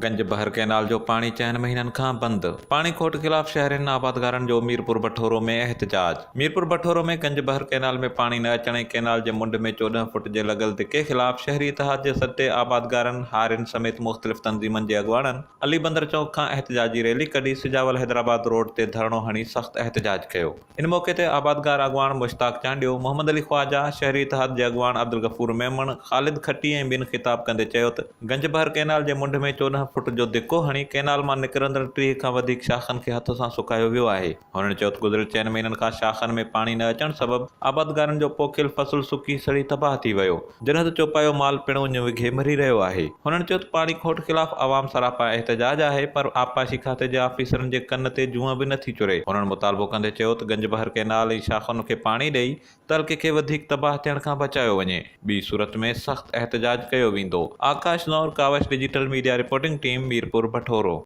گنج بحر ڪئنال جو پاڻي چئن مهينن کان بند، پاڻي کوٽ خلاف شهرين آبادگارن جو ميرپور بٺورو ۾ احتجاج، ميرپور بٺورو ۾ گنج بحر ڪئنال ۾ پاڻي نه اچڻ ۽ ڪئنال جي منڍ ۾ 14 فوٽ جي لڳل ڌڪي خلاف شهري اتحاد جي سڏ تي آبادگارن، هارين سميت مختلف تنظيمن جي اڳواڻن علي بندر چوڪ کان احتجاجي ريلي ڪڍي سجاول حيدرآباد روڊ تي ڌرڻو هڻي سخت احتجاج ڪيو. ان موقعي تي آبادگار اڳواڻ مشتاق چانڊيو، محمد علي خواجه، شهري اتحاد جي اڳواڻ عبدالغفور ميمڻ، خالد کٽي ۽ ٻين خطاب ڪندي چيو ته گنج بحر ڪئنال جي منڍ ۾ 14 فوٽ جو ڌڪو هڻي ڪئنال مان نڪرندڙ 30 کان وڌيڪ شاخن کي هٿ سان سڪايو ويو آهي. هنن چيو ته گذريل چئن مهينن کان شاخن ۾ پاڻي نه اچڻ سبب آبادگارن جو پوکيل فصل سڪي سڙي تباهه ٿي ويو. جڏهن ته چوپايو مال پڻ اڃ وگهي مري رهيو آهي. هنن چيو ته پاڻي کوٽ خلاف عوام سراپا احتجاج آهي پر آبپاشي کاتي جي آفيسرن جي ڪن تي جونء به نٿي چري. هنن مطالبو ڪندي چيو ته گنج بحر ڪئنال ۽ شاخن کي پاڻي ڏئي تعلقي کي وڌيڪ تباهه ٿيڻ کان بچايو وڃي، ٻي صورت ۾ سخت احتجاج ڪيو ويندو. Akash Noor, Kawish digital media reporting team, Mirpur Bathoro.